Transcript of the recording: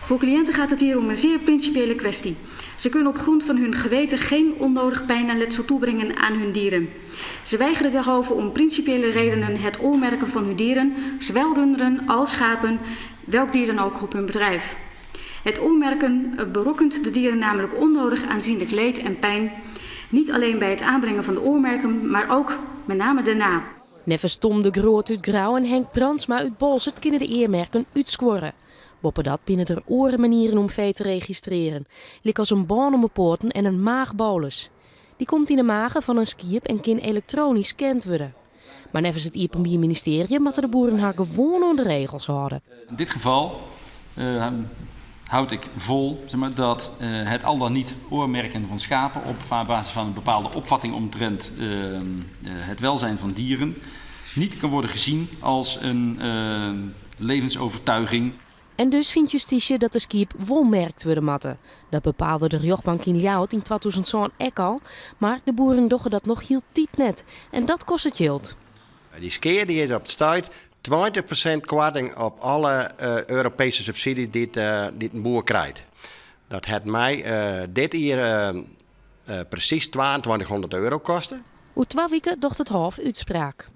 Voor cliënten gaat het hier om een zeer principiële kwestie. Ze kunnen op grond van hun geweten geen onnodig pijn en letsel toebrengen aan hun dieren. Ze weigeren derhalve om principiële redenen het oormerken van hun dieren, zowel runderen als schapen, welk dier dan ook op hun bedrijf. Het oormerken berokkent de dieren namelijk onnodig aanzienlijk leed en pijn, niet alleen bij het aanbrengen van de oormerken, maar ook met name daarna. Neffens Tom de Groot út Grou en Henk Brandsma út Boalsert kinne de earmerken útskuorre. Boppedat binne der oare manieren om fee te registrearjen, lykas in bân om 'e poaten en in maachbolus. Dy komt yn 'e mage fan in skiep en kin elektronysk scand wurde. Mar neffens it Iepenbier Ministearje moatte de boeren har gewoan oan de regels hâlde. In dit geval houd ik vol, zeg maar, dat het al dan niet oormerken van schapen op basis van een bepaalde opvatting omtrent het welzijn van dieren niet kan worden gezien als een levensovertuiging. En dus fynt justysje dat de skiep wol merkt wurde moatte. Dat bepaalde de rjochtbank yn Ljouwert yn 2007 ek al, mar de boeren dogge dat noch hieltyd net. En dat kostet jild. Dy skea dy is op it stuit 20% koarting op alle Europeeske subsydzjes dy't dy't in boer krijt. Dat hat my dit jier presys €2200 koste. Oer twa wiken docht it Hôf útspraak.